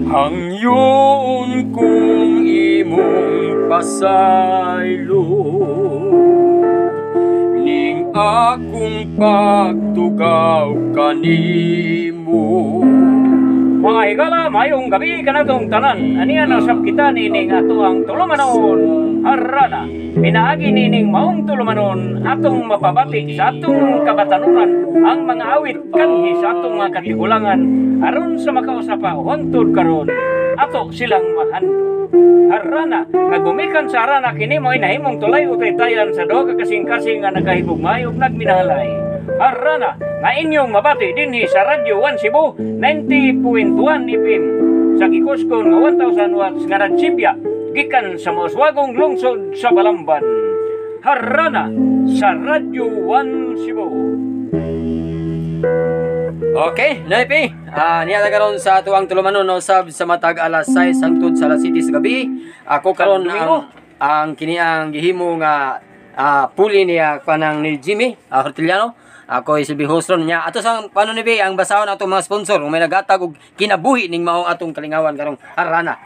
Hangyoon kong imong pasaylo ning akong pagtugaw kanimo. Mga higala, mayong gabi kanatong tanan. Aniya na usab kita nining ato ang tulumanon, Harana. Pinaagi nining maong tulumanon atong mapabati sa atong kabatanunan ang mga awit kanhi sa atong mga katigulangan aron sa makausapa pa hangtod karon ato silang mahando. Harana nga gumikan sa harana, kini mo'y nahimong tulay utaytayan sa duha ka kasing-kasing nga nagahigugmay ug nagminahalay. Harana nga inyong mabati dinhi sa Radyo 1 Cebu 90.1 FM sa gikuskon nga 1,000 watts nga nagsibya gikan sa mauswagong lungsod sa Balamban. Harana sa Radyo 1 Cebu. Okay, Naipi. Niya ta karon sa ato ang tulumanon no sab sa matag alas 6 hangtod sa alas 7 sa gabi. Ako karon ang kini ang gihimo nga puli niya kanang ni Jimmy Hortiliano. Ako ay silbi host ron niya. Ato sa paano ni ang basahon atong mga sponsor kung may nagatag og kinabuhi ning maong atong kalingawan karong harana.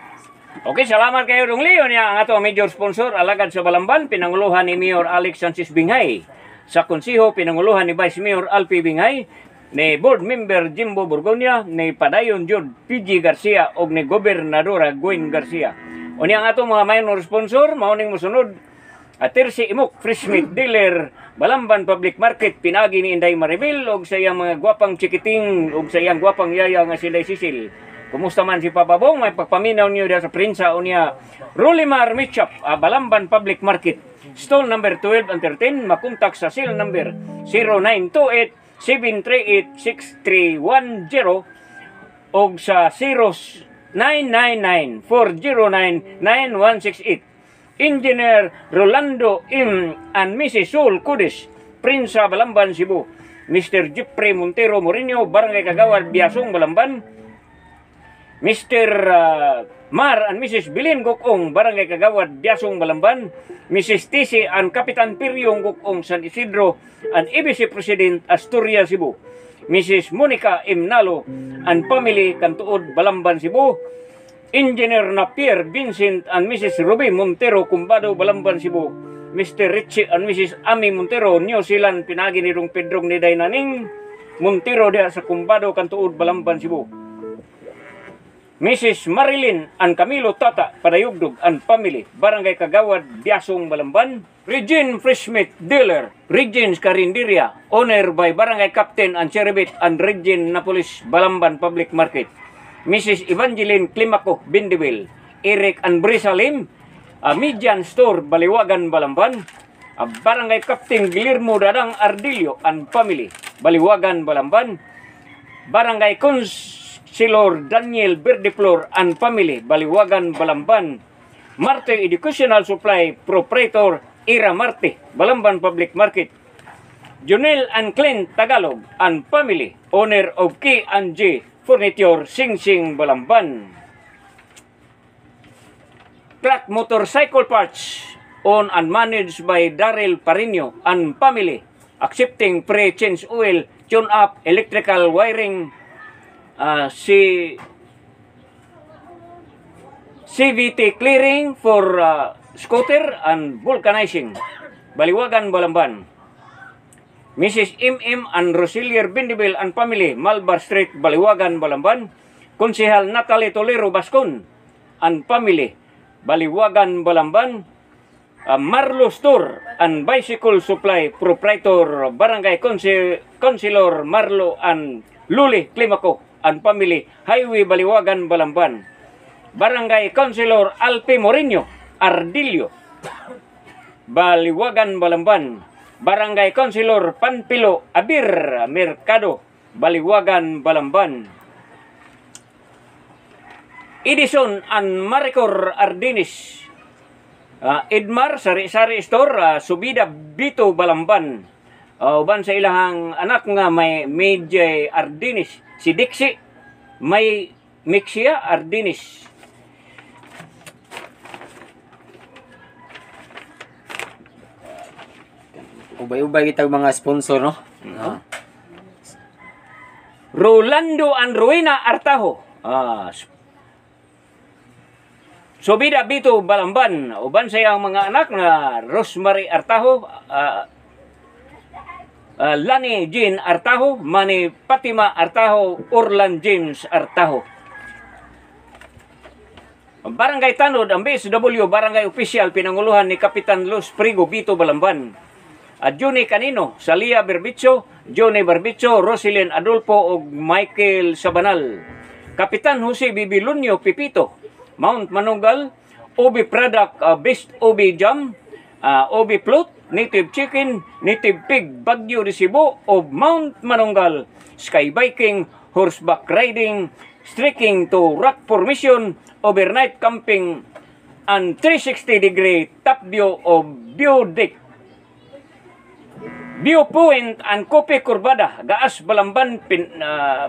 Okay, salamat kayo Dong Leo niya ang ato major sponsor, Alagad sa Balamban, pinanguluhan ni Mayor Alex Sanchez Binghay. Sa konseho, pinanguluhan ni Vice Mayor Alpi Binghay, ni Board Member Jimbo Borgonia, ni Padayon Jud PG Garcia og ni Gobernadora Gwen Garcia. Unya ang ato mga minor sponsor, mao ning mosunod: Tersi Imok, Fresh Meat Dealer, Balamban Public Market, pinagi ni Inday Maribel og sa iyang mga gwapang chikiting og sa iyang gwapang yaya nga si Inday Cecil. Kumusta man si Papa Bong? May pagpaminaw niyo diha sa Prinsa. Unya Rolimar Meat Shop, Balamban Public Market, stall number 12 and 13, makontak sa cell number 0928 738 6310 og sa 0999 409 9168. Engineer Rolando M. and Mrs. Sol Cudis, Prinsa Balamban, Cebu. Mr. Jeffrey Montero Moreno, Barangay Kagawad, Biasong, Balamban. Mr. Mar and Mrs. Bilin Gukong, Barangay Kagawad, Biasong, Balamban. Mrs. TC and Kapitan Piryong Gukong, San Isidro, and ABC President, Astoria, Cebu. Mrs. Monica M. Nalo and family, Kantuod, Balamban, Cebu. Engineer Napier Vincent and Mrs. Ruby Montero, Cumbado, Balamban, Cebu. Mr. Richie and Mrs. Ami Montero, New Zealand, pinagi ni Rong Pedrong ni Daynaning Montero diha sa Cumbado, Kantuod, Balamban, Cebu. Mrs. Marilyn and Camilo Tata, Padayugdog and family, Barangay Kagawad, Biasong, Balamban. Regine Fresh Meat Dealer, Regine's Carinderia, owner by Barangay Captain and Cheribit and Regine Napolis, Balamban Public Market. Mrs. Evangeline Climaco Bindibel, Eric and Brisa Lim, Median Store, Baliwagan, Balamban. Barangay Captain Guillermo Dadang Ardillo and family, Baliwagan, Balamban. Barangay Councilor Daniel Verdeflor and family, Baliwagan, Balamban. Marte Educational Supply, Proprietor Ira Marte, Balamban Public Market. Junel and Clint Tagalog and family, owner of K and J Furniture, Sing Sing, Balamban. Clark Motorcycle Parts, owned and managed by Daryl Parino and family, accepting pre-change oil, tune-up, electrical wiring, si CVT clearing for scooter and vulcanizing, Baliwagan, Balamban. Mrs. M.M. and Rosilier Bindibel and family, Malbar Street, Baliwagan, Balamban. Konsehal Natalie Tolero Bascon and family, Baliwagan, Balamban. Marlo Store and Bicycle Supply, Proprietor Barangay Councilor Marlo and Luli Climaco and family, Highway Baliwagan, Balamban. Barangay Councilor Alpe Moreno Ardillo, Baliwagan, Balamban. Barangay Councilor Panpilo Abir Mercado, Baliwagan, Balamban. Edison and Maricor Ardinis, Edmar Sari Sari Store, Subida Bito, Balamban. Uban sa ilahang anak nga may Majay Ardinis, si Dixie may Mixia Ardinis. Ubay-ubay kitag mga sponsor no. Rolando and Rowena Artajo. Subida Bito Balamban, uban sa iyang mga anak na Rosemary Artajo, Lani Jean Artajo, Manny Fatima Artajo, Orlan James Artajo. Barangay Tanod, ang BSW Barangay Official, pinanguluhan ni Kapitan Luz Prigo Bito Balamban. At Johnny Canino, Salia Berbicho, Johnny Barbicho, Roselyn Adolfo ug Michael Sabanal. Kapitan Jose Bibilunio Pipito, Mount Manunggal, Obi Product, Best Obi Jam, Obi Plot, Native Chicken, Native Pig, Baguio de Cebu, of Mount Manunggal, Sky Biking, Horseback Riding, Trekking to Rock Formation, Overnight Camping, and 360 degree top view of view deck. View Point and Kope Kurbada, Gaas Balamban,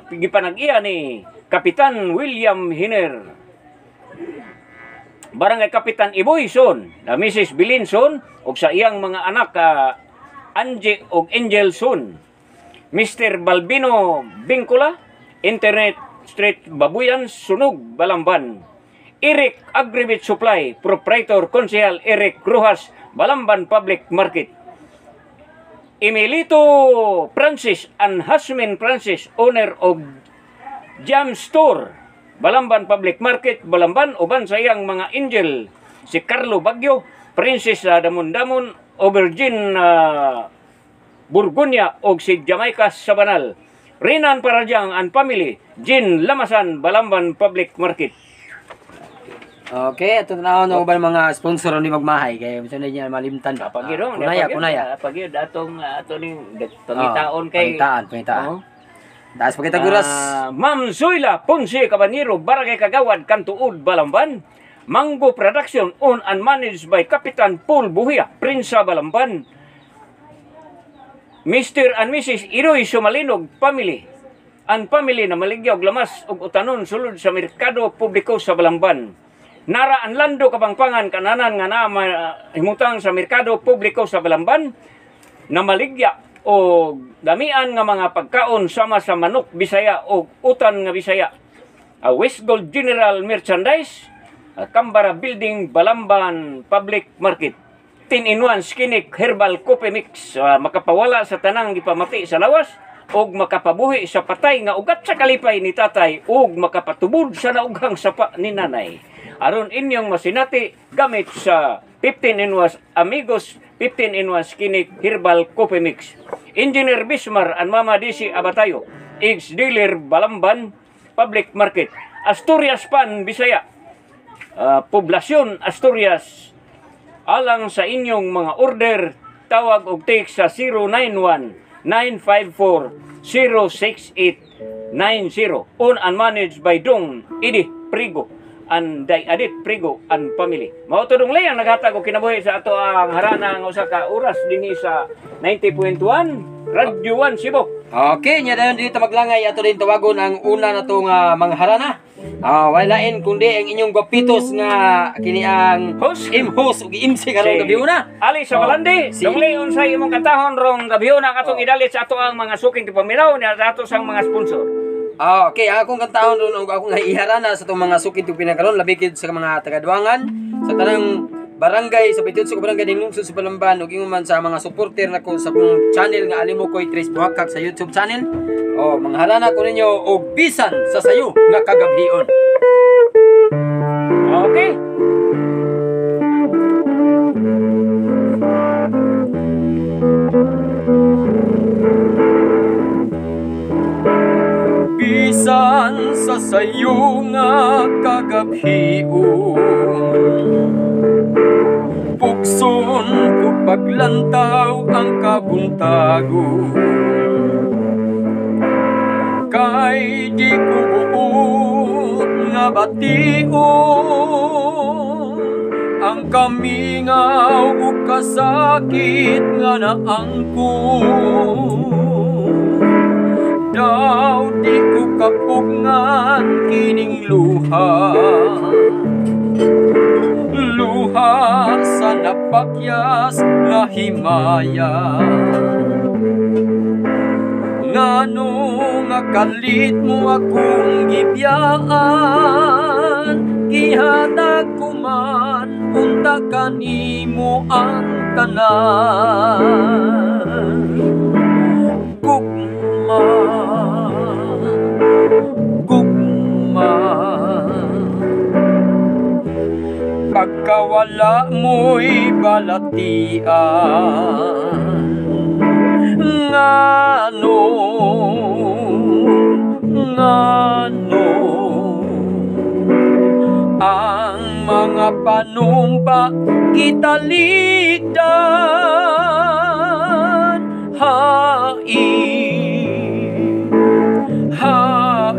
gipanag-iya ni Kapitan William Hiner. Barangay Kapitan Iboy Son, na Mrs. Bilin Son, ug sa iyang mga anak Angie ug Angel Son. Mr. Balbino Bingkula, Internet Street Babuyan, Sunog, Balamban. Eric Agribit Supply, Proprietor Konsehal Eric Rojas, Balamban Public Market. Emilito Francis and Hasmin Francis, owner of Jam Store, Balamban Public Market, Balamban, uban sa iyang mga angel, si Carlo Bagyo, Princess Damon-Damon, Aubergine Burgunya, og si Jamaica Sabanal. Rinan Paradyang and family, Jean Lamasan, Balamban Public Market. Okay, ato na ang uban mga sponsor ni magmahay kay bisan na niya malimtan. Pagid oh, Kunaya, kunaya. Pagid atong ato ning pangitaon kay Pangitaan, pangitaan. Oo. Taas pakita guras. Ma'am Zoila Ponce Cabanero, Barangay Kagawad, Kantuod, Balamban. Mango Production owned and managed by Kapitan Paul Buhia, Prinsa Balamban. Mr. and Mrs. Iroy Sumalinog family. Ang family na maligya og lamas ug utanon sulod sa merkado publiko sa Balamban. Nara ang Lando Kapangpangan kananan nga naa himutang sa merkado publiko sa Balamban na maligya o damian nga mga pagkaon sama sa manok Bisaya o utan nga Bisaya. West Gold General Merchandise, Cambara Building, Balamban Public Market. 10-in-1 Skinik Herbal Coffee Mix, makapawala sa tanang gipamati sa lawas og makapabuhi sa patay nga ugat sa kalipay ni tatay ug makapatubod sa naughang sapa ni nanay. Aron inyong masinati gamit sa 15-in-1 Amigos 15-in-1 Skinik Herbal Coffee Mix. Engineer Bismar and Mama DC Abatayo, ex dealer Balamban Public Market. Asturias Pan Bisaya. Poblasyon Asturias. Alang sa inyong mga order, tawag og text sa 091 954 06890. On and managed by Dong Idi Prigo and Day Adit Prigo and family. Mao to Dong Lay ang naghatag og kinabuhi sa ato ang harana nga usa ka oras dinhi sa 90.1 Radyo 1 Cebu. Okay, nya dayon dito maglangay ato din tawagon ang una na to nga mga harana. Wala lain kundi ang inyong gwapitos nga kini ang Host. Im-host ug MC karong gabi una. Ali sa Malandi, Si- Dong Lay, unsay imong kantahon rong gabi una ang atong idalit sa ato ang mga suking tipaminaw ni ato sang mga sponsor. Okay, ang akong kantahon ron ug akong iharana sa atong mga sukid ug pinakaron labi gid sa mga taga-duwangan sa tanang barangay sa 28 ka barangay din lungsod sa Balamban ug ingon man sa mga supporter nako sa akong channel nga Alimokoy Tres Buhakak sa YouTube channel. Oh, mga harana ko ninyo og bisan sa sayo nga kagabhion. Okay. Bisan sa sayo nga kagabhion, pugson ko paglantaw ang kabuntago, kay di ko buot nga bation ang kamingaw ug kasakit nga naangkon. Daw di ko kapugngan kining luha, luha sa napakyas nga himaya. Ngano nga kalit mo akong gibiyaan, gihatag ko man Ipakita kanimo ang tanan. Gugma, gugma. Pagkawala mo'y balatian, ngano, ngano, ang mga panumpa gitalikdan. Hain, hain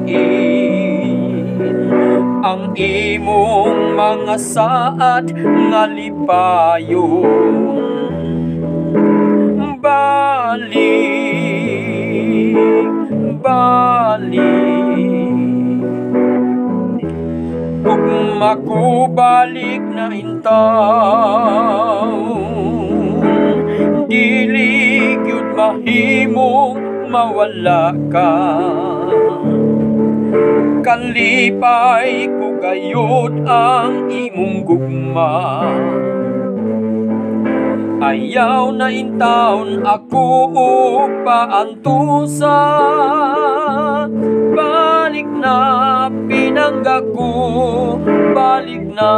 ang imong mga saad nga lipayon. Balik, balik. Gugma ko, balik na intawon. Dili gyud mahimong mawala ka. Kalipay ko gayud ang imong gugma. Ayaw na intawon ako og paantusa. Balik na, pinangga ko, balik na.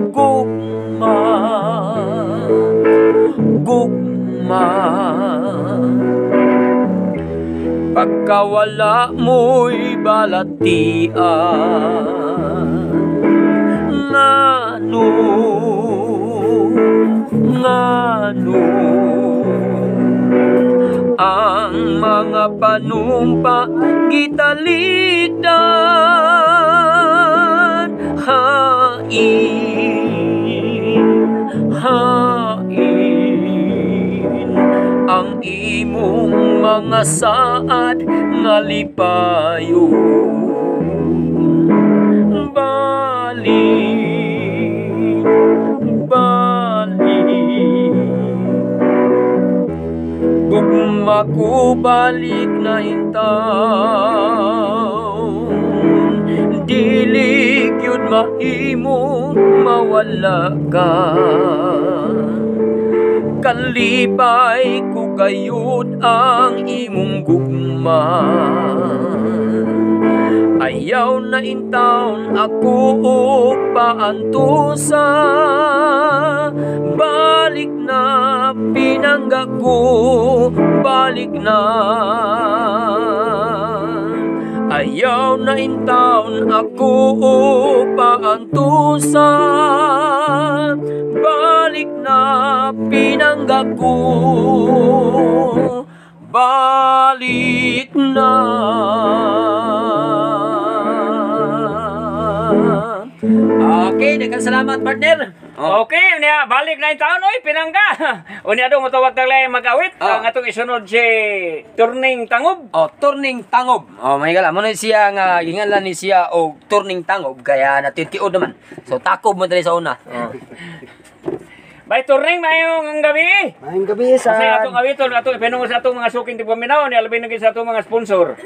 Gugma, gugma. Pagkawala mo'y balatian, ngano, ngano, ang mga panumpa gitalikdan. Hain, hain ang imong mga saad nga lipayon. Balik, balik. Gugma ko, balik na intawon. Dili gyud mahimong mawala ka. Kalipay ko gayud ang imong gugma. Ayaw na intawon ako og paantusa. Balik na, pinangga ko, balik na. Ayaw na intawon ako og paantusa. Balik na, pinangga ko, balik na. Okay, daghang salamat, partner. Oh. Okay, unya balik na intawon oy, pinangga. Unya dong motawag taglay mag-awit. Ah. Ang atong isunod si Turning Tangob. Oh, Turning Tangob. Oh, may gala mo na siya nga ginganlan ni siya og Turning Tangob kaya natitiod naman. So takob mo diri sa una. Oh. Bay Turning, maayong gabi. Maayong gabi sa Kasi atong awiton, atong ipinungod sa atong mga suking tigpaminaw, ni alabin na sa atong mga sponsor.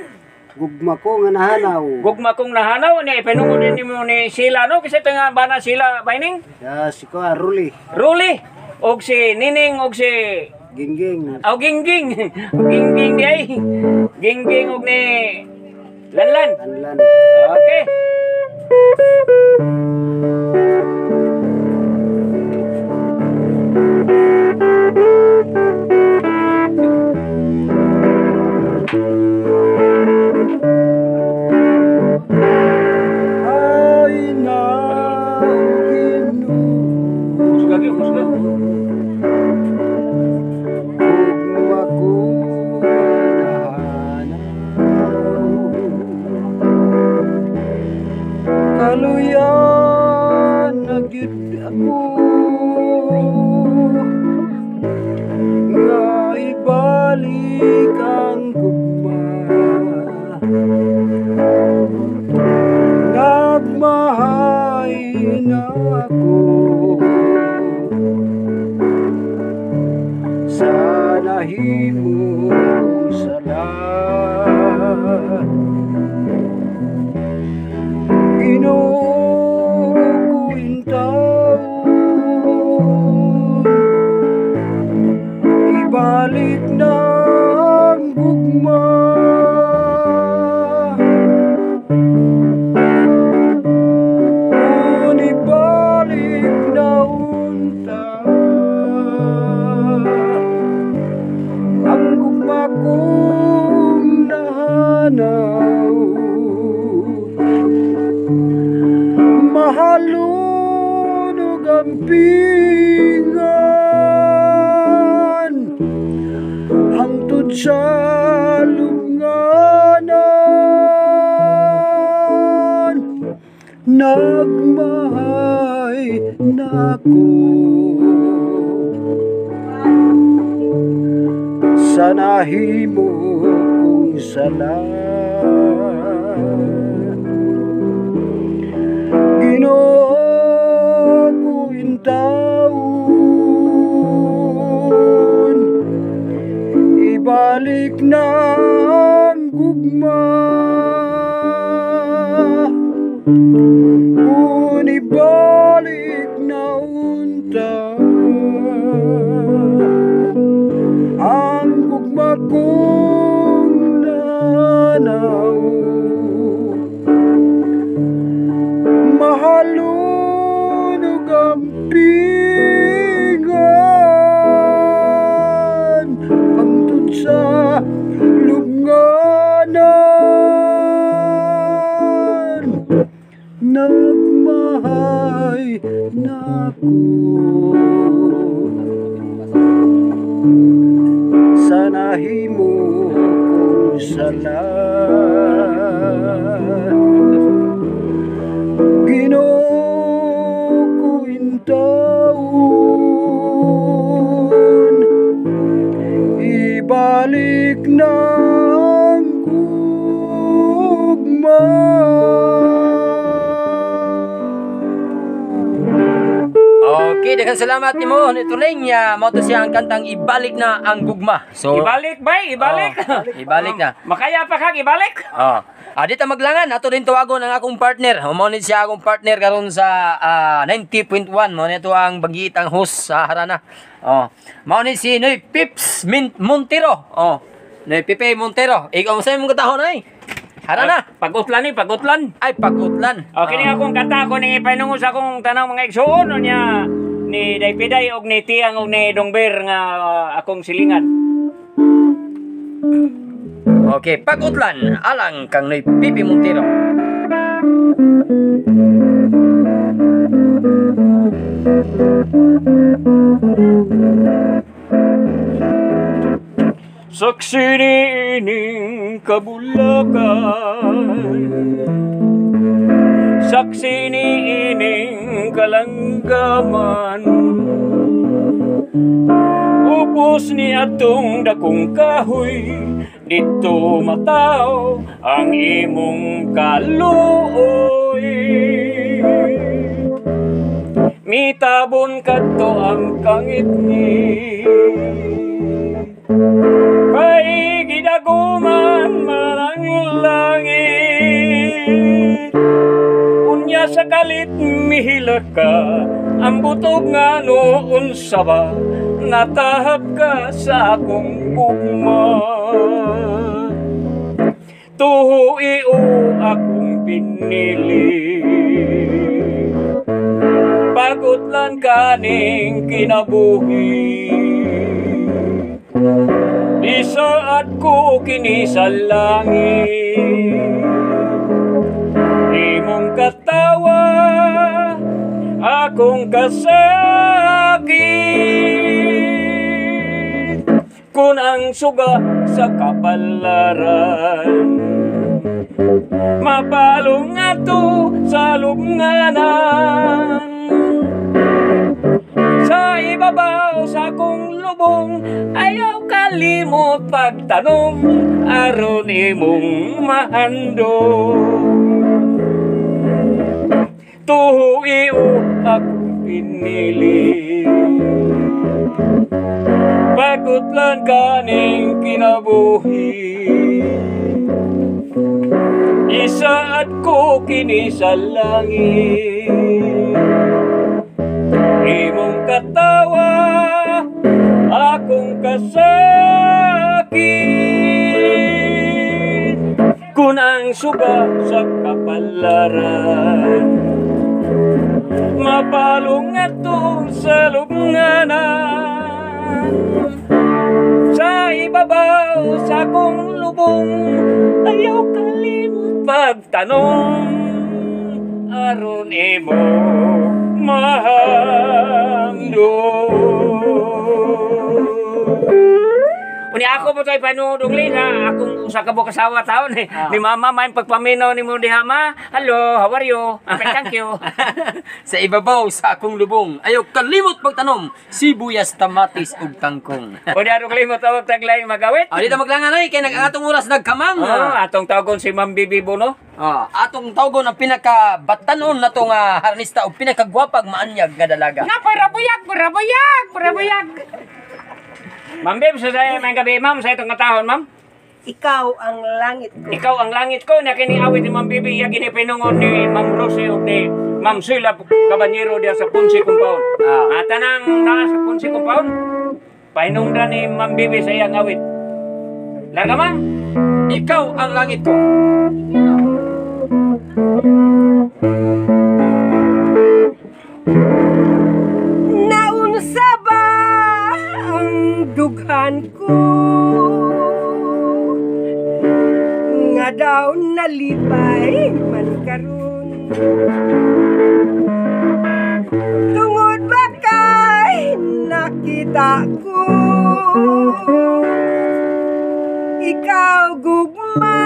Gugma ko nga nahanaw. Gugma kong nahanaw, ni ipinungod din nimo ni Sheila, no? Kasi ito nga bana Sheila Baining? Ya, si ko Ruli. Ruli, og si Nining, og si Gingging. Aw, Gingging. Gingging di ay. Gingging og ni Lanlan. Lanlan. Okay. Ay na Ginoo. Husga gyud, husga. Gugma ko nahanaw. Kaluyan na gyud ako nga ibalik ang gugma. Nagmahay na ako sa nahimong sala. Ginoo, Mahalon ang pingan hangtod sa lubnganan. Nagmahay na ako sa nahimo kong sala. Ginoo ko intawon, ibalik na ang gugma. Kung ibalik na unta ang gugma kong nanaw, mahalon ang pingan hangtod sa lubnganan. Nagmahay na ako sa nahimo kong sala. Ginoo ko intawon, ibalik na ang gugma. Okay, daghang salamat nimo Nituling. Ya, mao to siya ang kantang Ibalik na ang Gugma. So Ibalik bay, ibalik. Oh, ibalik na. Makaya pa kag ibalik. Oh. Di ta maglangan, ato din tawagon ang akong partner. Mao ni siya akong partner karon sa 90.1. Mao ni to ang bagitang host sa Harana. Oh. Mao ni si Noy Pips Montero. Oh. Noy Pipe Montero. Ikaw sa imong katahon ay. Harana. Pag-utlan ni, pag-utlan. Ay, pag-utlan. Okay, ni akong kanta ko ning ipainungos sa akong tanang mga igsuon niya ni Daypiday og ni Tiang og ni Dongber nga akong silingan. Okay, pag-utlan alang kang Noy Pipe Montero. Saksi niining kabulakan, saksi niining kalanggaman, ubos ni atong dakong kahoy, dito mataw ang imong kaluoy. Mitabon kadto ang kangitngit, kay gidaguman man ang langit. Unya sa kalit mihila ka, ang butog nga noon saba, natahap ka sa akong gugma. Tuho iyo akong pinili, pagutlan kaning kinabuhi. Isaad ko kini sa langit, imong katawa, akong kasakit. Kun ang suga sa kapalaran, mapalong ato sa lubnganan. Sa ibabaw sa akong lubong, ayaw kalimot pagtanong, aron imong mahandong. Tuho iyo akong pinili, pagutlan kaning kinabuhi. Isaad ko kini sa langit, imong katawa, akong kasakit. Kun ang suga sa kapalaran, mapalong ato sa lubnganan. Sa ibabaw sa akong lubong, ayaw kalimot pagtanong, Aron imo mahandom. Uni ako po tayo panudong lina, akong usa ka buok asawa taon eh. Ni mama may pagpaminaw ni mo diha ma. Hello, how are you? Okay, thank you. Sa ibabaw sa akong lubong, ayaw kalimot pagtanom, sibuyas, kamatis ug kangkong. O di arong limot tawag taglay magawit. Ah, dito maglangan oy kay nag ang atong oras nagkamang. Oh, atong tawagon si Ma'am Bibi Bono. Ah, atong tawgon ang pinaka batanon nato nga harnista ug pinakagwapag maanyag nga dalaga. Na para buyag, para buyag, para buyag. Ma'am Bib, sa saya may gabi ma'am, sa itong katahon ma'am. Ikaw ang langit ko. Ikaw ang langit ko, na kini awit ni Ma'am Bibi, iya kini pinungon ni Ma'am Rosie o ni Ma'am Sheila Caballero diya sa Ponce Compound. Ah. At tanang naa sa Ponce Compound, pahinungdan ni Ma'am Bibi sa iyang awit. Larga ma'am. Ikaw ang langit ko. Naunsa ba ang dughan ko nga daw nalipay man karon tungod ba kay nakita ko ikaw gugma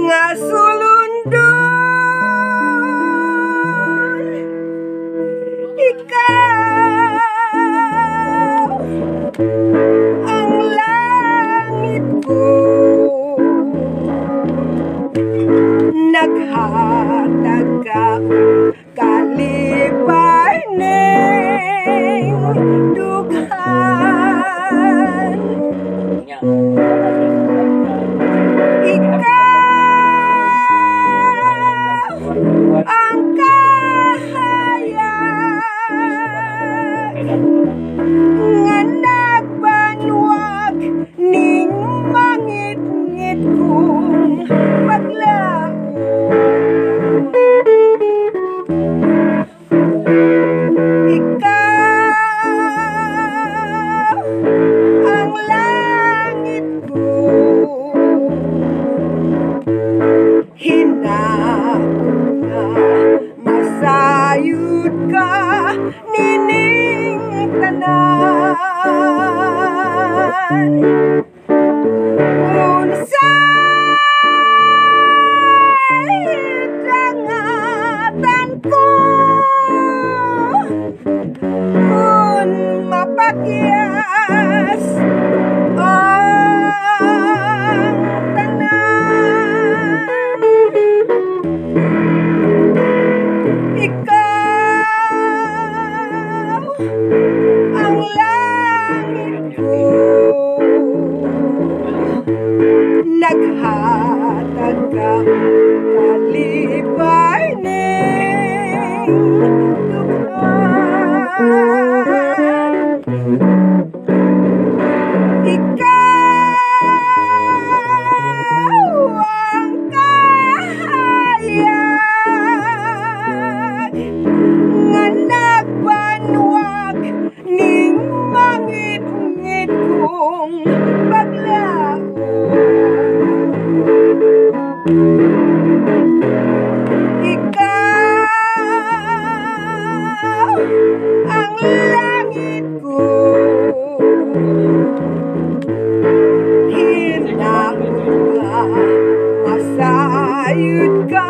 nga sulundon. Ikaw ang langit ko, naghatag ka og kalipay ning dughan. Ikaw ang kahayag nga nagbanwag ning mangit-ngit kong paglaom. Ikaw ang langit ko, hinaot na masayod ka nining tanan. Unsay dangatan ko kung mapakyas ang tanan. Ikaw ang langit ko, naghatag ka kalipay ning dughan. Ikaw ang kahayag nga nagbanwag ning mangit-ngit kong paglaom. Ikaw ang langit ko, hinaot nga masayod ka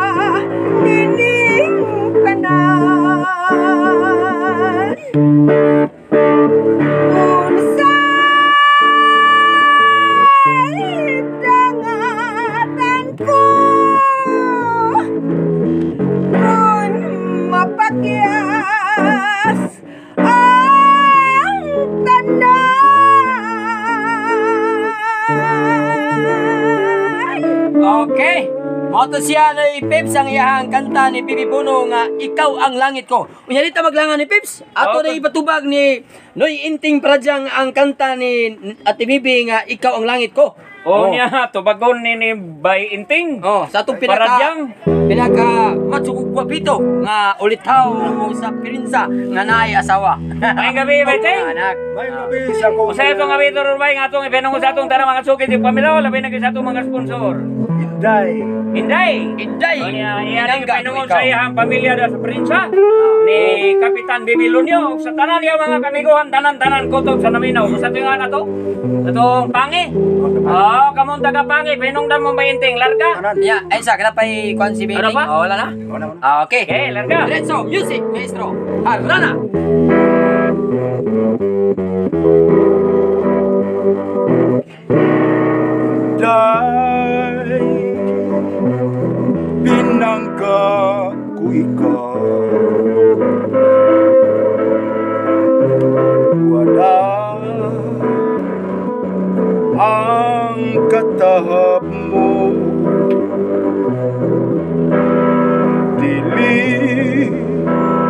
nining tanan. Unsay dangatan ko kung mapakyas ang tanan. Okay. Mao to siya ni Pips ang iyahang kanta ni Bibi Bono nga Ikaw ang Langit Ko. Unya dito maglangan ni Pips. Ato Okay. na ipatubag ni Noy Inting Pradyang ang kanta ni Ate Bibi nga Ikaw ang Langit Ko. O niya, tubagon ni Bay Inting. Oh, sa atong pinaka Paradyang. pinaka matsugog gwapito nga ulitaw sa pirinsa nga naay asawa. May gabi, Bay Ting. Anak. May gabi sa kong Usa itong gabi ito, Rurbay, nga atong ipinungo sa atong tanang mga suki di pamilaw, labi na sa atong mga sponsor. Inday. Inday. Inday. Unya, iya ning Pinangga ko painungon ikaw. sa iyang pamilya da sa prinsa ni Kapitan Bibilonyo ug sa tanan niya mga kamiguhan, tanan-tanan kutob sa naminaw. Sa tuwing na to, atong pangi. Oh, kamong taga pangi, pinungdan mo bayinting larga. Tanan. Ya, ay sa kana pay kuan si Ano Baiting. pa? Oh, wala na. Wala, wala. Ah, okay. Okay, larga. Diretso, music, maestro. Harana. Inday, pinangga ko ikaw. Wala ang katahap mo, dili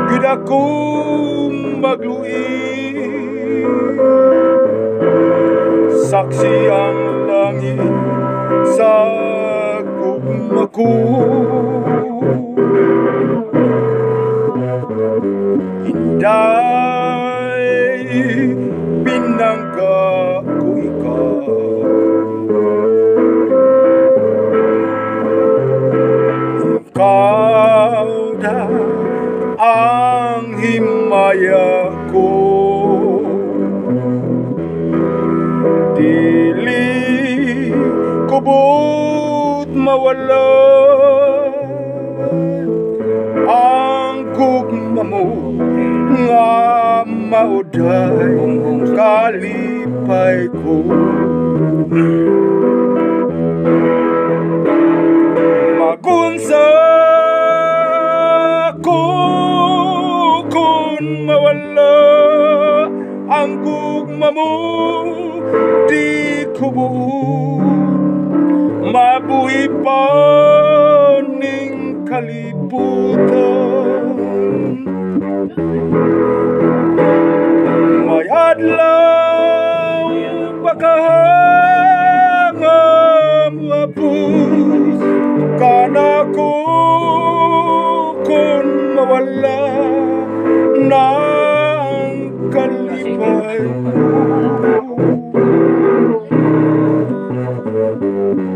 gid ako magluin. Saksi ang langit sa gugma ko. Inday, pinangga ko ikaw. Ikaw na ang himaya ko. Dili kubot mawala ang gugma mo nga mauday kalipay ko. Magunsa ko kung mawala ang gugma mo, di ko buot mabuhi pa ning kalibutan. May adlaw pagkahanga moabot kanako kung mawala na ang kalipay ko.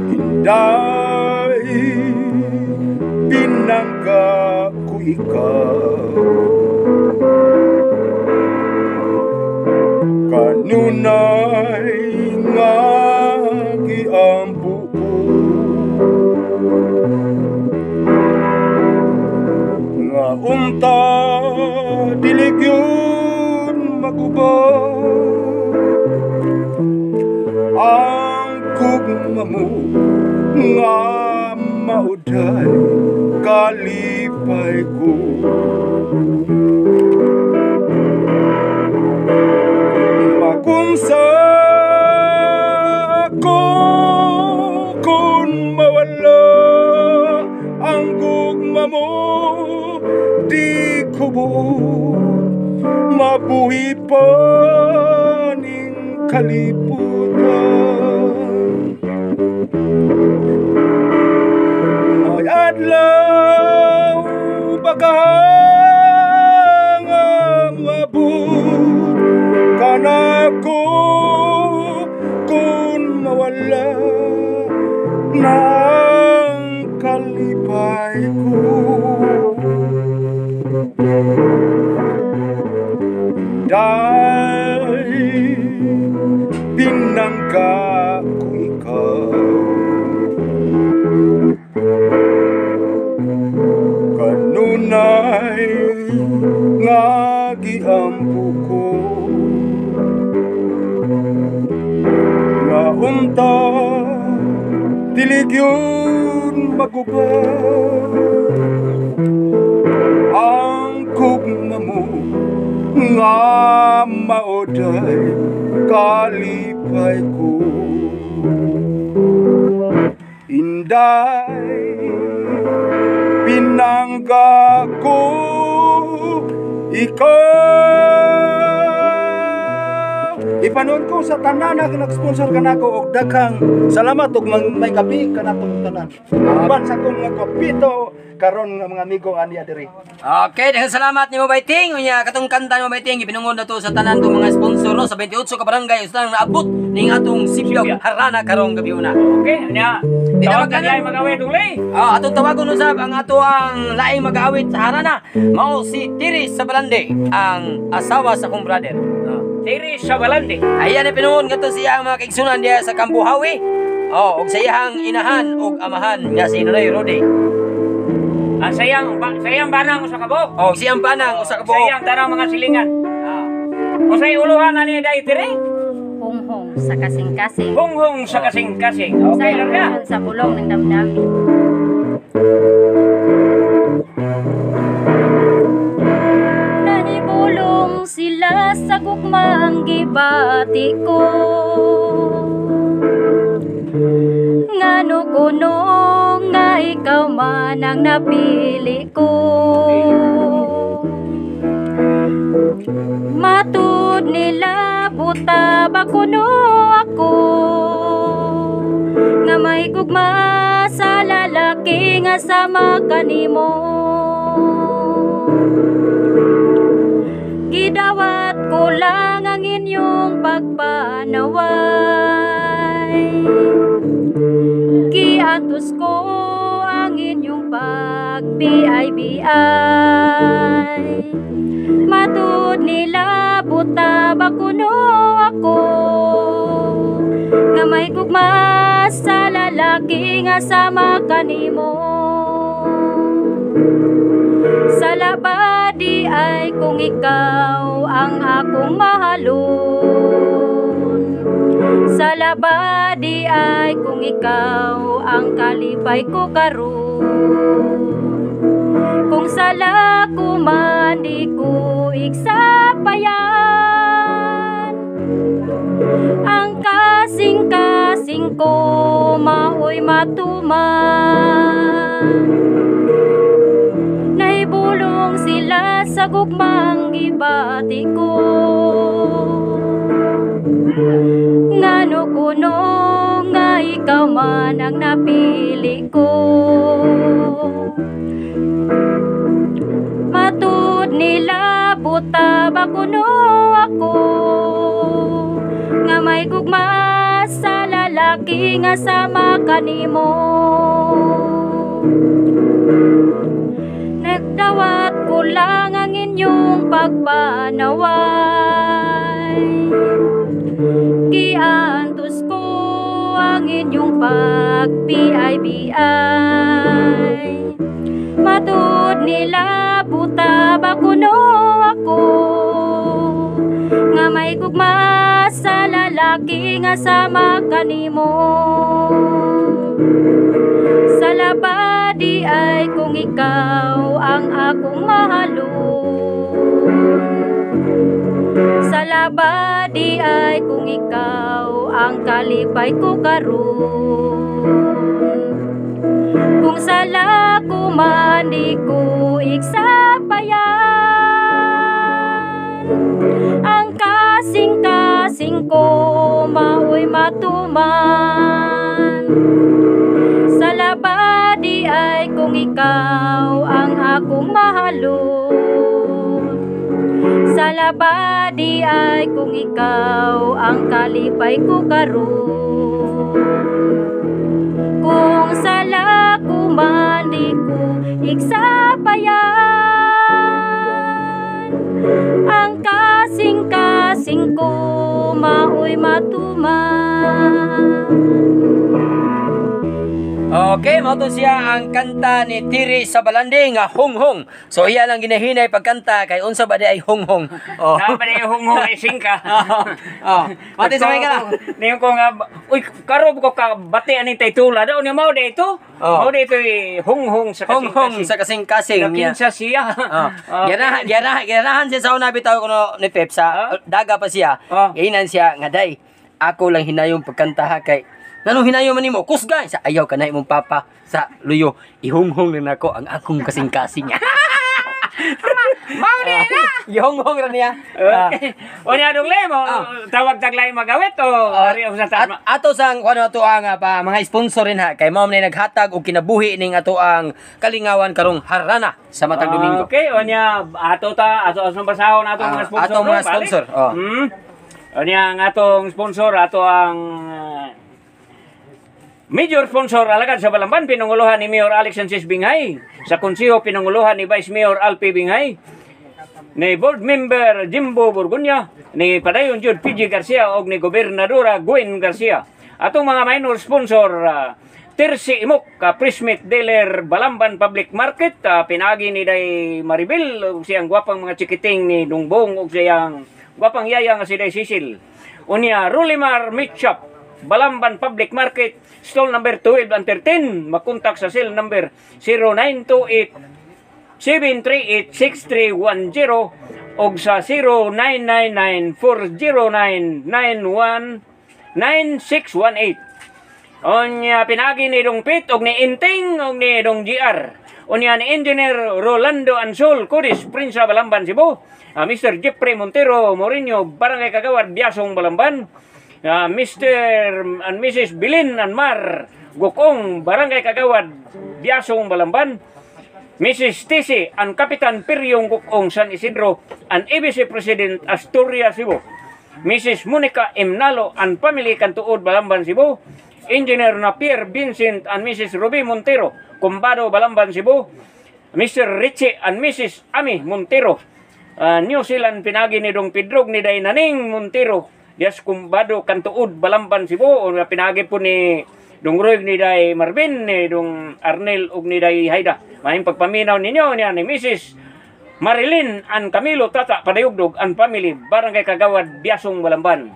Inday, pinangga ko ikaw. Kanunay nga giampo ko nga unta dili gyud maguba ang gugma mo nga mauday kalipay ko. Magunsa ko kung mawala ang gugma mo, di ko buot mabuhi pa ning kalibutan. May adlaw pagkahanga moabot kanako kung mawala ng kalipay ko. Inday, pinangga ko ikaw. Kanunay nga giampo ko nga unta dili gyud maguba ang gugma mo nga maoday kalipay ko. Inday, pinangga ko ikaw. Ipanon ko sa tanan nga nag-sponsor kanako og daghang salamat ug may gabi kanatong tanan. Uban sa akong mga gwapito karon nga mga amigo aniya diri. Okay, daghang salamat nimo, Baiting. Unya katong kanta nimo, Baiting, gipinungod na to sa tanan tong mga sponsor, no, sa 28 ka barangay usang naabot ning atong Sipyog Sipyog. Harana karong gabi una. Okay, nya. Di na Tawag na magkanon. niya mag-awit uli. Ah, atong tawagon usab ang ato ang laing mag-awit sa harana. Mao si Tiri sa Balande, ang asawa sa akong brother. Ah. Tiri sa Balande. Ayan na pinuon ngadto siya ang mga kaigsunan diya sa Kambuhawi. Oh, og sa iyang inahan og amahan nga si Nonoy Rode. Ang sayang banang usa ka buok. Oh, siyang panang usa ka buok. Sayang tanang mga silingan. Ah. Usay uluhan na niya dai tiri. Honghong sa kasing-kasing. Hunghong sa kasing-kasing. Okay Sa lang na. sa bulong ng damdamin. Nanibulong sila sa gugma ang gibati ko. Ngano kuno nga ikaw man ang napili ko. Matud nila buta ba kuno ako nga may gugma sa lalaki nga sama kanimo. Gidawat ko lang ang inyong pagpanaway. Giantos ko ang inyong pagbiay-biay. Matud nila buta ba kuno ako nga may gugma sa lalaki nga sama kanimo. Sa labadi ay kung ikaw ang akong mahalon. Sa labadi ay kung ikaw ang kalipay ko karon. Kung sala ko man di ko iksapayan. Ang kasing-kasing ko maoy matuman. Naibulong sila sa gugmang gibati ko. Ngano kuno nga ikaw man ang napili ko. Matud nila buta ba kuno ako nga may gugma sa lalaki nga sama kanimo. Nagdawat ko lang ang inyong pagpanaway. Giantos ko ang inyong pagbiay-biay. Matud nila buta ba kuno ako nga may gugma sa lalaki nga sama kanimo. Sa labadi ay kung ikaw ang akong mahalon. Sa labadi ay kung ikaw ang kalipay ko karon. Kung sala ko man di ko iksapayan. Ang kasing-kasing ko maoy matuman. Sa labadi ay kung ikaw ang akong mahalon. Sa labadi ay kung ikaw ang kalipay ko karon. Kung sala ko man di ko iksapayan. Ang kasing-kasing ko maoy matuman. Okay, mao to siya ang kanta ni Tiri sa Balande nga Honghong. So iya lang ginahinay pagkanta kay unsa ba di ay Honghong. Oh. Na pa yung hunghong ay singka. Oh. Mati sa may ka. Niyon ko nga, uy, karob ko ka bati aning taytula daw niya mao di ito. Oh. Mao di ito eh, hunghong sa Honghong kasing-kasing. sa kasing-kasing niya. Nakinsa siya. Oh. Ganahan, ganahan, ganahan siya sa una bitaw kuno ni Pep sa Ah? daga pa siya. Ah. Gainan siya nga day. Ako lang hinayong pagkanta ha kay nganong hinayon man nimo? Kusga sa ayaw ka na imong papa sa luyo. Ihunghong lang nako ang akong kasing-kasing. Mao di na. Gihonghong ra niya. Ah. Okay. O niya dong lemo, tawag taglay magawit o ari sa At tama. ato sang kuno ato ang pa, mga sponsor rin ha kay mao man naghatag og kinabuhi ning ato ang kalingawan karong harana sa matag Domingo. Okay, o niya ato ta ato ang basahon ato mga sponsor. Atong mga no, balik. sponsor, oh. O niya ang atong sponsor ato ang major sponsor alagad sa Balamban, pinanguluhan ni Mayor Alex Sanchez Binghay. Sa konseho, pinanguluhan ni Vice Mayor Alpi Binghay, ni Board Member Jimbo Borgonya, ni Padayon Jude PG Garcia og ni Gobernadora Gwen Garcia. Atong mga minor sponsor, Tersi Imok, Prismit Dealer Balamban Public Market, pinagi ni Day Maribel ug siyang gwapang mga chikiting ni Dungbong ug siyang gwapang yaya nga si Day Cecil. Unya Rulimar Meat Shop, Balamban Public Market, stall number 12 and 13, makontak sa cell number 0928 738-6310 og sa 0999-409-919618. Unya pinagi ni Dong Pit og ni Inting og ni Dong GR. Unya ni Engineer Rolando Ansol Codis, Prinsa Balamban, Cebu. Mr. Jeffrey Montero Mourinho, Barangay Kagawad, Biasong, Balamban. Mr. and Mrs. Bilin and Mar Gukong, Barangay Kagawad, Biasong, Balamban. Mrs. Tisi and Kapitan Piryong Gukong, San Isidro, and ABC President, Astoria, Cebu. Mrs. Monica Imnalo and family, Kantuod, Balamban, Cebu. Engineer Napier Vincent and Mrs. Ruby Montero, Kumbado, Balamban, Cebu. Mr. Richie and Mrs. Ami Montero, New Zealand, pinagi ni Dong Pedro ni Daynaning Montero, Dias Kumbado, Kantuod, Balamban, Cebu. O pinagi po ni Dong Roy ni Day Marvin, ni Dong Arnel ug ni Day Haida. Mahing pagpaminaw ninyo niya ni Mrs. Marilyn and Camilo Tata Padayugdog and family, Barangay Kagawad, Biasong, Balamban.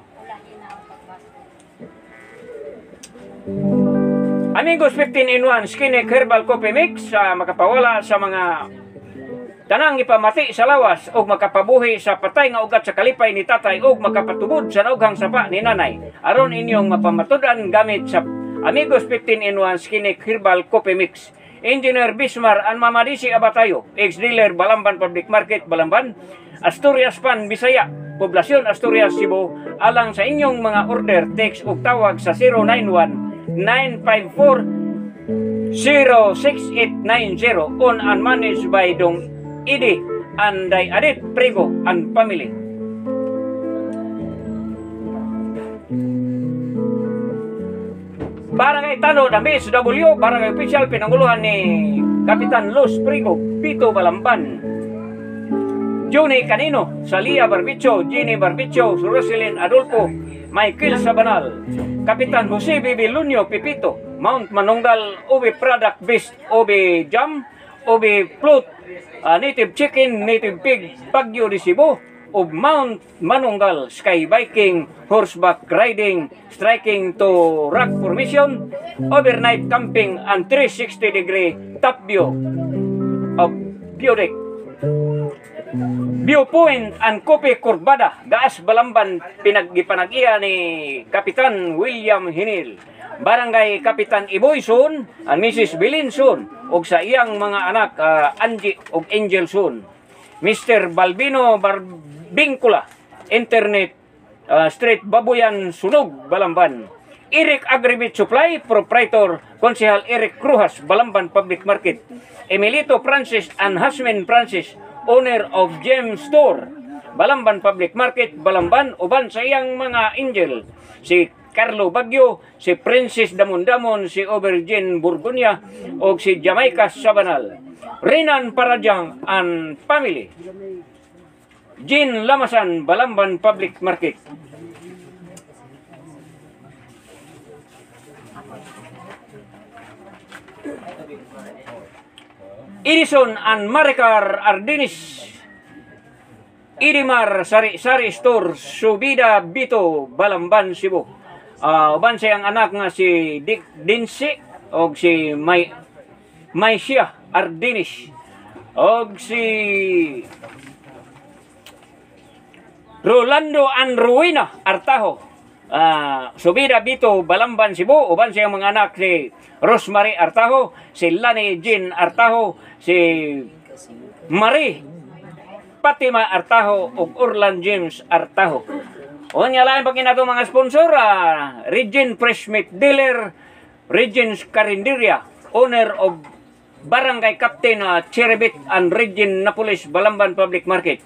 Amigos 15 in 1 Skinny Herbal Coffee Mix sa makapawala sa mga tanang ipamati sa lawas og makapabuhi sa patay nga ugat sa kalipay ni tatay og makapatubod sa naughang sapa ni nanay. Aron inyong mapamatud-an gamit sa Amigos 15 in 1 Skinny Herbal Coffee Mix. Engineer Bismar and Mamadisi Abatayo, ex-dealer Balamban Public Market, Balamban, Asturias Pan, Bisaya, Poblasyon Asturias, Cebu, alang sa inyong mga order, text ug tawag sa 091 954 06890, on and managed by Dong Idi and Day Adit Prego and family. Barangay Tanod, ang BSW, Barangay Official, pinanguluhan ni Kapitan Luz Prigo, Pito Balamban. Johnny Canino, Salia Barbicho, Jenny Barbicho, Roselyn Adolfo, Michael Sabanal, Kapitan Jose Bibi Lunyo Pipito, Mount Manunggal, Ube Product Based, Ube Jam, Ube Plot, Native Chicken, Native Pig, Baguio de Cebu, ug Mount Manunggal, Sky Biking, Horseback Riding, Striking to Rock Formation, Overnight Camping, and 360 degree top view of view deck. Viewpoint and Kope Kurbada, Gaas Balamban, pinaggipanag-iya ni Kapitan William Hinil. Barangay Kapitan Iboy Son and Mrs. Bilin Son ug sa iyang mga anak Angie ug Angel Son. Mr. Balbino Barbingcula, Internet Street, Babuyan, Sunog, Balamban. Eric Agribit Supply, Proprietor, Konsehal Eric Crujas, Balamban Public Market. Emilito Francis and Hasmin Francis, owner of Gem Store, Balamban Public Market, Balamban, uban sa iyang mga angel, si Carlo Bagyo, si Princess Damondamon, si Aubergine Burgunya, o si Jamaica Sabanal. Renan Paradyang and family. Jean Lamasan, Balamban Public Market. Edison and Maricar Ardinis. Idimar Sari Sari Store, Subida Bito, Balamban, Cebu. Uban sa iyang anak nga si Dick Dinsi og si May Maysia Ardinis og si Rolando and Ruina Artajo. Subida Bito, Balamban, Cebu, uban siyang mga anak si Rosemary Artajo, si Lani Jean Artajo, si Marie Fatima Artajo ug Orlan James Artajo. Unya lain pa kinato mga sponsor, Regine Fresh Meat Dealer, Regine's Carinderia, owner of Barangay Captain Cheribit and Regine Napolis, Balamban Public Market.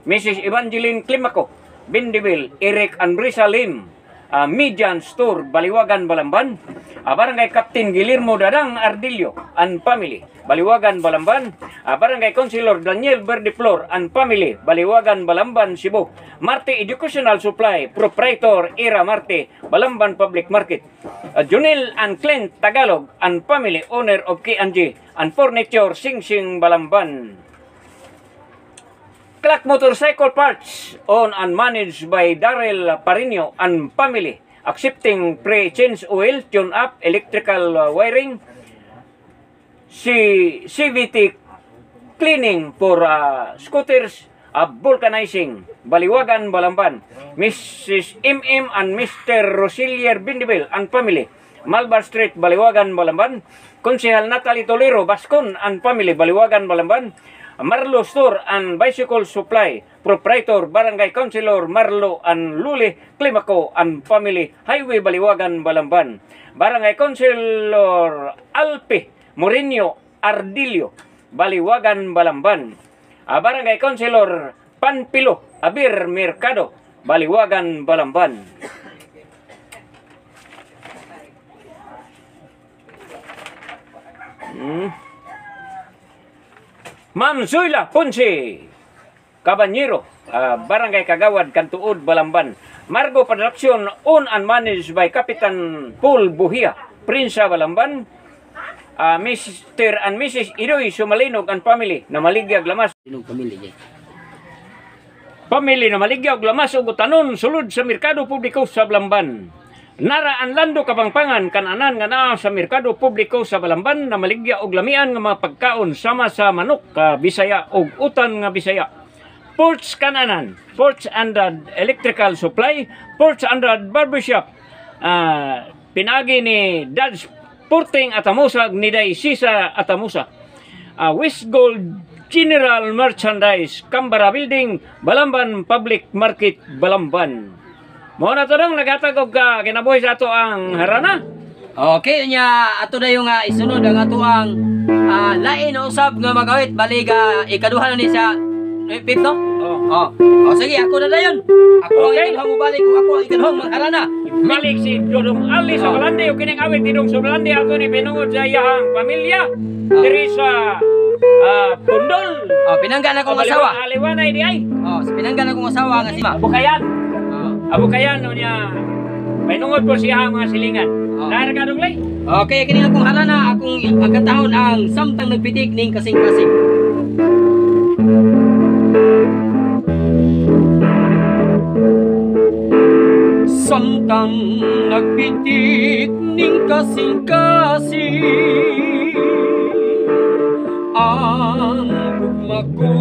Mrs. Evangeline Climaco, Bindiville, Eric and Risa Lim, Median Store, Baliwagan, Balamban. Barangay Captain Guillermo Dadang Ardillo and Family, Baliwagan, Balamban. Barangay Councilor Daniel Verdiflor and Family, Baliwagan, Balamban, Cebu. Marte Educational Supply, Proprietor Ira Marte, Balamban Public Market. Junel and Clint Tagalog and Family, owner of K&G and Furniture, Sing Sing, Balamban. Clark Motorcycle Parts, owned and managed by Daryl Parino and Family, accepting pre-change oil, tune-up, electrical wiring, CVT cleaning for scooters, vulcanizing, Baliwagan, Balamban. Mrs. MM and Mr. Rosilier Bindibel and Family, Malbar Street, Baliwagan, Balamban. Konsehal Natalie Tolero Bascon and Family, Baliwagan, Balamban. Marlo Store and Bicycle Supply, Proprietor Barangay Councilor Marlo and Luli Climaco and Family, Highway Baliwagan, Balamban. Barangay Councilor Alpe Mourinho Ardillo, Baliwagan, Balamban. Barangay Councilor Panpilo Abir Mercado, Baliwagan, Balamban. Ma'am Zoila Ponce Cabanyero, Barangay Kagawad, Kantuod, Balamban. Margo Production, owned and managed by Kapitan Paul Buhia, Prinsa, Balamban. Mr. and Mrs. Idoy Sumalinog and Family, na maligyag lamas. Family na maligyag lamas ug utanon sulod sa merkado publiko sa Balamban. Nara ang Lando Kapangpangan kananan nga naa sa merkado publiko sa Balamban na maligya og lamian nga mga pagkaon sama sa manok Bisaya ug utan nga Bisaya. Ports Kananan, Ports and Electrical Supply, Ports and Barbershop, pinagi ni Dodge Porting Atamusa ni Day Sisa Atamusa. West Gold General Merchandise, Cambara Building, Balamban Public Market, Balamban. Mao na to dong naghatag og kinabuhi sa ato ang harana. Okay, nya ato na yung isunod ang ato ang lain na usab nga magawit balig ikaduha na ni sa Pip, no? Oh. Oh. Oh, sige, ako na dayon. Ako Okay. ang ikaduhang mobalik ug ako ang ikaduhang magharana. Balik si Dodong Ali sa Balandi ug kining awit didong sa Balandi ato ni pinungod sa iyang pamilya diri sa Pundol. Oh, pinangga na akong asawa. Aliwanay di ay. Oh, pinangga na akong asawa nga si Ma. Abukayan. Oh. Abukayan no niya. Pinungod po siya ang mga silingan. Oh. Dahil ka dong lay. Okay, kini akong harana, akong ang kantahon ang samtang nagpitik ning kasing-kasing. Samtang nagpitik ning kasing-kasing, ang gugma ko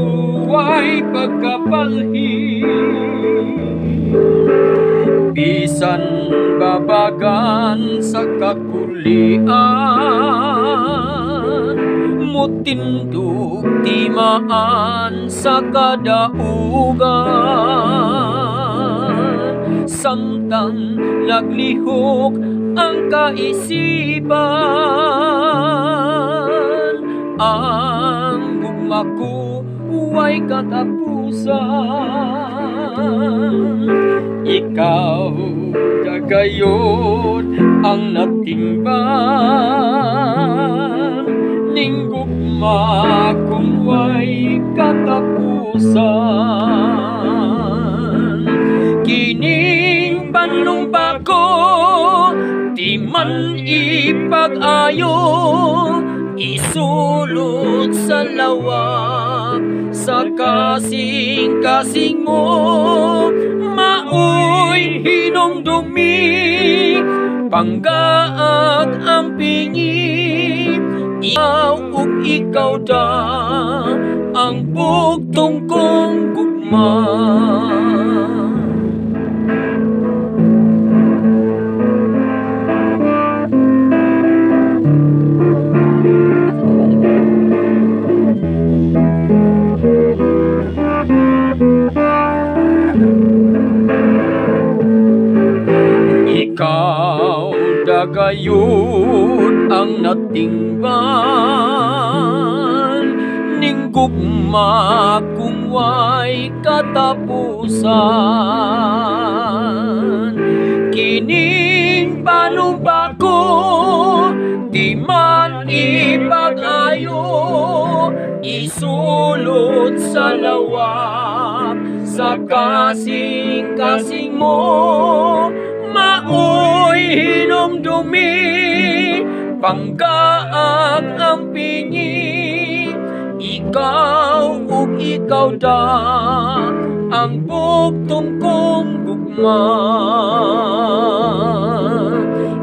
ay pagkapalhin. Bisan babagan sa kakulian, mutindog timaan sa kadaugan. Samtang naglihok ang kaisipan, ang gugma ko way katapusan. Ikaw dagayon ang natingban ning gugma kung way katapusan. Kining panumpa ko di man ipag-ayo, isulot sa lawak sa kasing-kasing mo. Maoy hinumdumi, panggaag ang pingi. Ikaw ug ikaw da ang bugtong kong gugma. Ikaw dagayod ang natingban ning gugma kung way katapusan. Kining panumpa ko di man ipag-ayo, isulot sa lawak sa kasing-kasing mo. Maoy hinumdumi, panggaag ang pingi. Ikaw ug ikaw da ang bugtong kong gugma.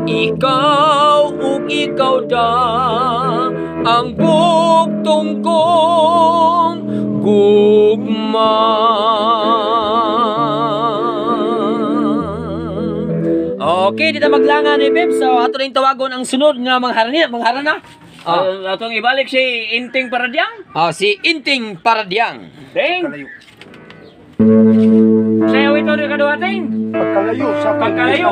Ikaw ug ikaw da ang bugtong kong gugma. Okay, dito maglangan ni Beb. So, ato rin tawagon ang sunod nga mangharana. Atong ibalik si Inting Paradyang. Si Inting Paradyang. Ding. Sayo ito ni kaduating. Pagkalayo sa Pagkalayo.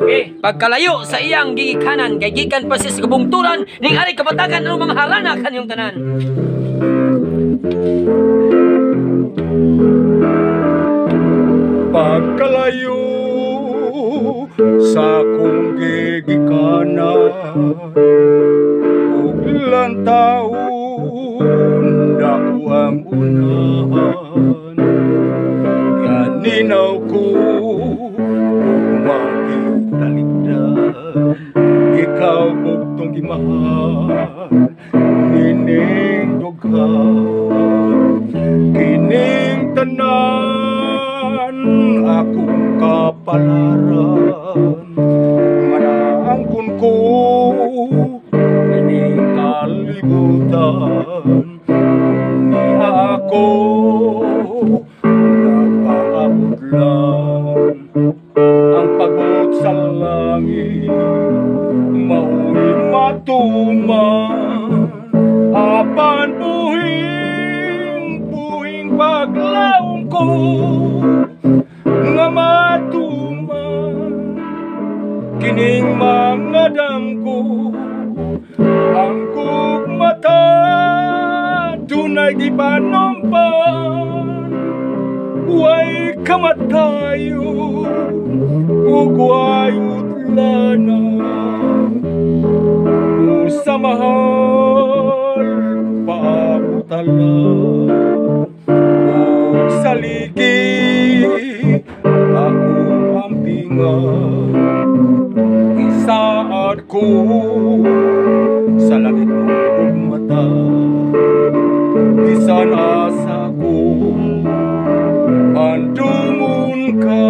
Okay. Pagkalayo sa iyang gigikanan, kay gikan pa siya sa kabungturan, ning ari kapatagan anong mga harana kanyong tanan. Pagkalayo sa kong gigikanan, ug lantaon dako ang unahan. Ganinaw ko magitalikdan, ikaw bugtong gimahal nining dughan. Kining tanan akong kapalaran, manaangkon ko kining kalibutan. Niya ako nagpaabot lang, ang pagbuot sa langit mao'y matuman. Apan buhing, buhing paglaom ko nga matuman. Kining mga damgo, ang gugmata dunay gipanumpan. Way kamatayo ug way utlanan, sa mahal paabutalan. Ug sa ligi ako ampingan, isaad ko sa langit ug mata. Bisan asa ko andumon ka.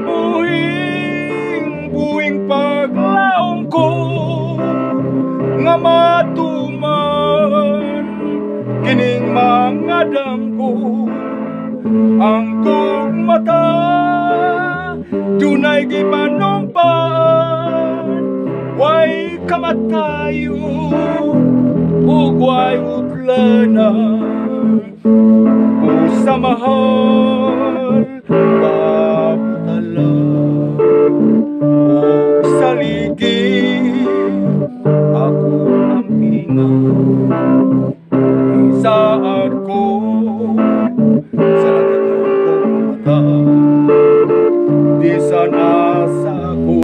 Buhing, buhing paglaom ko nga matuman. Kining mga damgo, ang gugmata dunay gipanumpan. Way kamatayo ug way utlanan, sa mahal pabutalan. Ug sa ligi ako ampingan, isaad ko sa langit kong mata. Bisan asa ko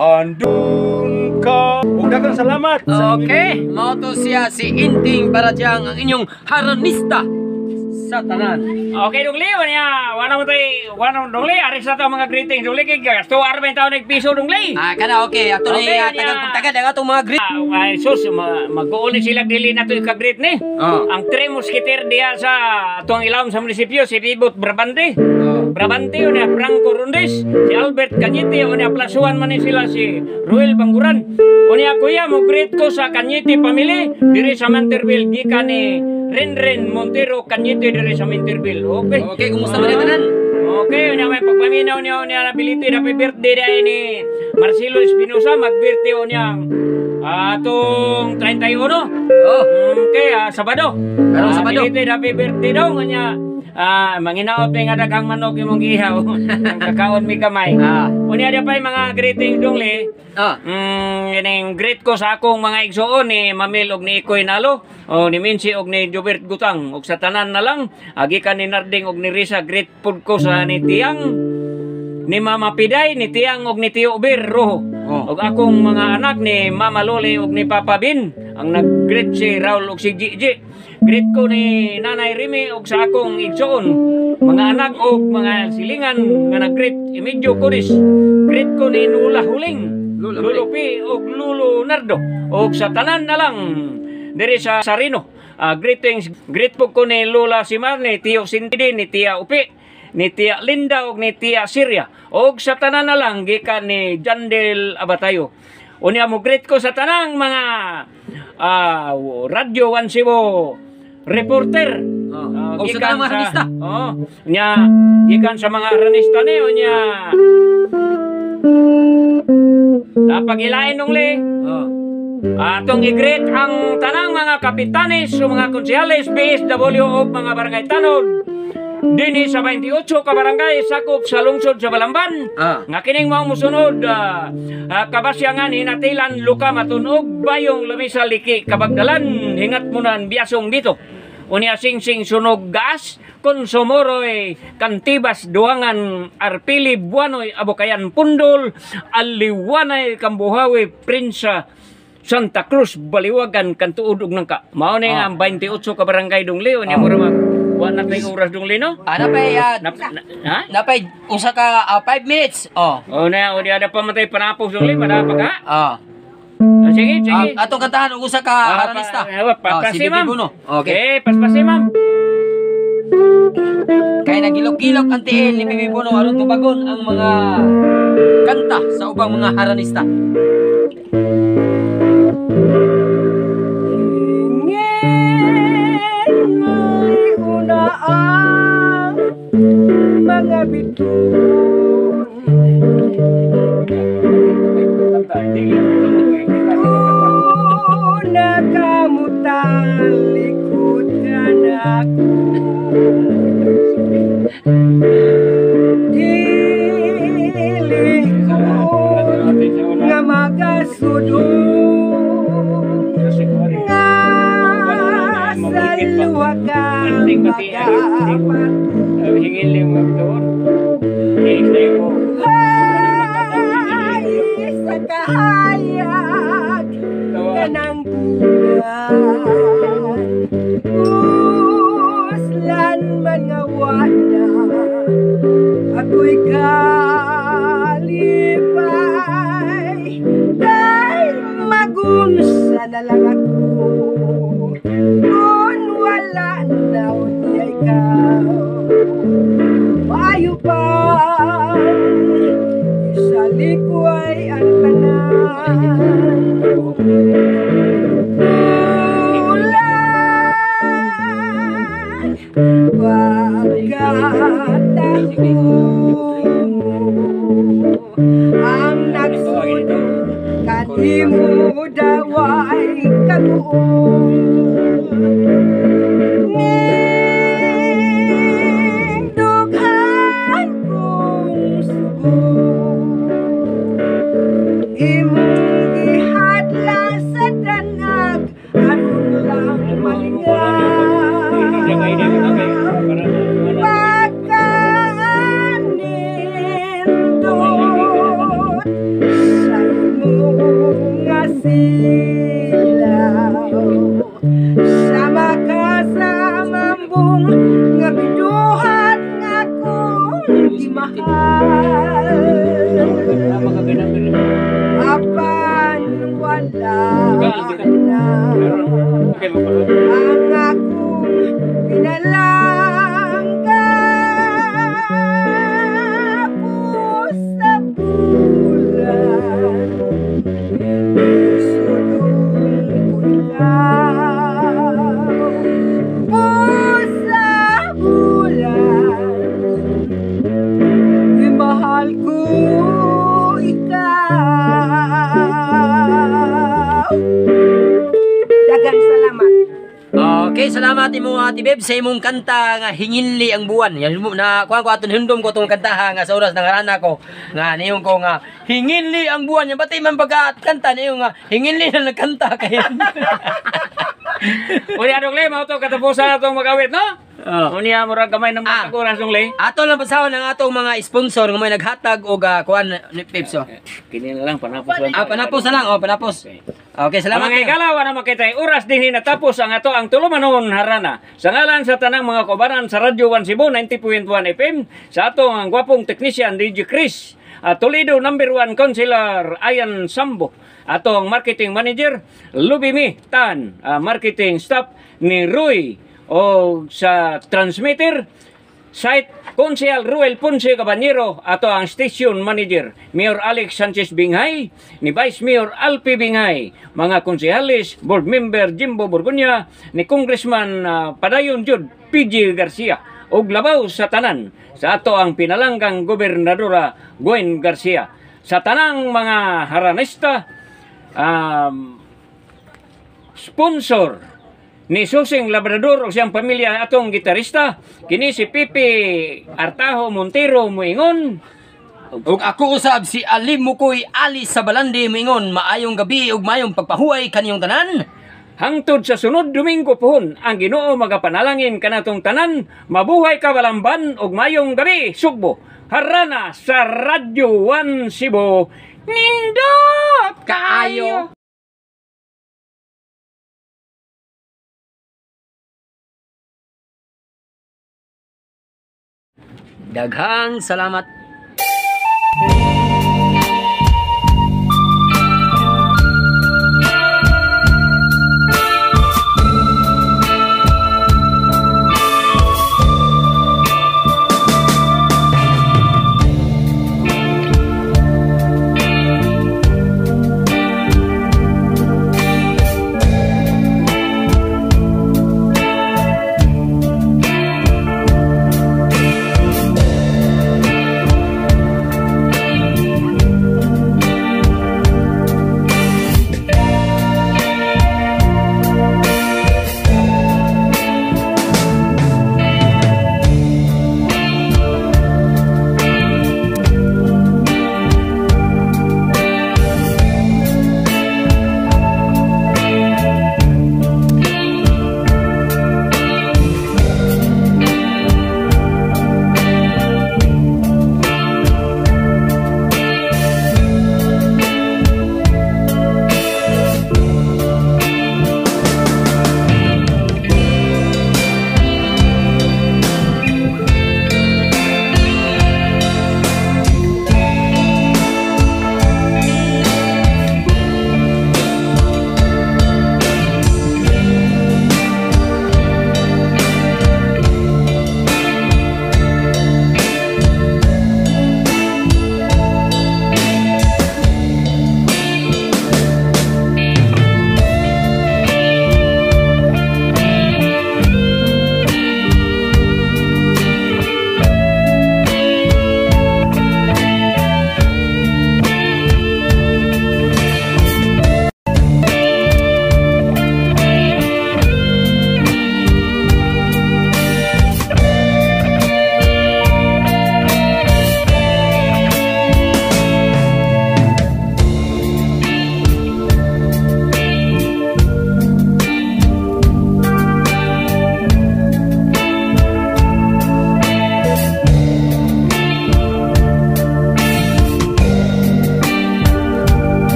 andun ka. Ug daghang salamat. Okay, mao to siya si Inting Paradyang, ang inyong haranista Sa tanan. Okay, Dungli, wala wala mo tay, wala mo Dungli, aris na to mga greetings Dungli kay gasto arben taon nagpiso Dungli. Ah, kana okay. Ato ni Okay, tagal niya. pag tagad ang atong mga greet. Ah, ay sus, mag-uuli sila dili na to ika-greet ni. Oh. Ang tre musketeer diha sa tuang ilawom sa munisipyo si Bibot Brabante. Oh. Brabante unya Franco Rundes, si Albert Cañete unya plasuan man ni sila si Ruel Banguran. Unya kuya mo greet ko sa Cañete family diri sa Manterville gikan ni Renren Montero Cañete diri sa Manterville. Okay. Okay, kumusta man ang tanan? Okay, unya may pagpaminaw niya unya nability happy birthday dai ni Marcelo Espinosa, mag-birthday unya atong 31. Oh. Okay, Sabado. Karong Sabado. Belated happy birthday daw unya. Manginaot mi nga daghang manok imong gihaw. Ang kakaon mi gamay. Unya dia pa yung mga greetings dungli. Ining greet ko sa akong mga igsuon ni Mamil og ni Ikoy Nalo, o ni Minsi og ni Jobert Gutang, og sa tanan na lang agi ka ni Narding og ni Risa, greet pud ko sa ni Tiang, ni Mama Piday, ni Tiang og ni Tio Bir Rojo. Oh. Og akong mga anak ni Mama Loli og ni Papa Bin, ang nag-greet si Raul og si Gigi. Greet ko ni Nanay Rimi og sa akong igsuon, mga anak og mga silingan nga nag-greet Emilio Codis. Greet ko ni Nula Huling, Lula Lulo P og Lulo Nardo, og sa tanan na lang diri sa Sarino. Greetings, greet po ko ni Lola Simar, ni Tio Sintidi, ni Tia Upi, ni Tia Linda og ni Tia Siria, og sa tanan na lang gikan ni Jandel Abatayo. Unya mo greet ko sa tanang mga Radyo One Cebu reporter. Oh. Ah, Og sa gikan tanang mga artista. Oh, unya gikan sa mga aranista ni unya. Napagilain nung li. Oh. Atong i-greet ang tanang mga kapitanes o mga konsehales, BSW o mga barangay tanod dinhi sa 28 ka barangay sakop sa lungsod sa Balamban. Nga kining mao mosunod kabasyangan, Hinatilan, Luka, Matunog, Bayong, Lamisa, Liki, Kabagdalan, Hingat Munan, Biasong dito. Unya Singsing, Sunog, Gaas, Konsomoroy, Kantibas, Duangan, Arpili, Buanoy, Abokayan, Pundol, Aliwanay, Kambuhawi, Prinsa, Santa Cruz, Baliwagan, Kantuod ug Nangka. Mao ni ang 28 ka barangay dungli. Unya mura mag wa na tay oras dungli no. Napay Na, ha? napay usa ka 5 minutes. Oh. O na, o di ada pa matay panapos dungli, madapa ka. Ah, sige, sige. Atong kantahan og usa ka haranista. Paspasi, Si Bibi ma'am. Buno. Okay. Okay, paspasi ma'am. Kay nagilok-gilok ang tiil ni Bibi Buno aron tubagon ang mga kanta sa ubang mga haranista. Ngin una ang mga bituon. Una kamutalikod ka na ako. Dili ko nga magasudong nga sa luwa ka magapato. Hingin lang mo doon. Ko. Ay, sa kahayag kanang bulan, uslan man nga wala ako'y kalipay, kay magunsa na lang ako kung wala na unya ikaw. Maayo pa isalikway ang tanan. Ulan pagkataho ang nagsunod kanimo daway kabuo. Ning dughan kong sugo, imong gihadla sa danag aron lang malingaw. Pagkaanindot sa imong nga silaw, sama ka sa mambong. salamat imo Ate Beb sa imong kanta nga Hinginli ang Buwan. Yan mo na kuan ko aton hindom ko tong kantaha nga sa oras ng harana ko nga niyon ko nga Hinginli ang Buwan. Yan pati man pagka kanta niyo nga Hinginli na nagkanta kay. Unya dong le, mao to katapusan atong mag-awit, no? Oh. Unya murag gamay na mga oras dong le. Ato lang pasahon ang atong mga sponsor nga may naghatag og kuan ni Pepso. Kini na lang panapos lang. Ah, panapos na lang. Oh, panapos. Okay, Ang salamat. mga higala, wala makitay oras din natapos ang ato ang tulumanon harana. Sa ngalan sa tanang mga kaubanan sa Radyo 1 Cebu 90.1 FM, sa atong ang gwapong technician DJ Chris, at Toledo number 1 Councilor Ayan Sambo, atong marketing manager Lubimi Tan, marketing staff ni Roy, o sa transmitter site Konsehal Ruel Ponce Caballero, ato ang station manager Mayor Alex Sanchez Binghay, ni Vice Mayor Alpi Binghay, mga konsehales, board member Jimbo Borgonya, ni Congressman Padayon Jud PG Garcia, ug labaw sa tanan sa ato ang pinalanggang gobernadora Gwen Garcia. Sa tanang mga haranista, sponsor ni Susing Labrador o siyang pamilya atong gitarista, kini si Pipi Artajo Montero muingon. Ug ako usab si Ali Mukoy Ali sa Balandi moingon, maayong gabi ug maayong pagpahuway kaniyong tanan. Hangtod sa sunod Domingo pohon, ang Ginoo magapanalangin kanatong tanan. Mabuhay ka Balamban ug maayong gabi Sugbo. Harana sa Radyo 1 Cebu. Nindot kaayo. Daghang salamat.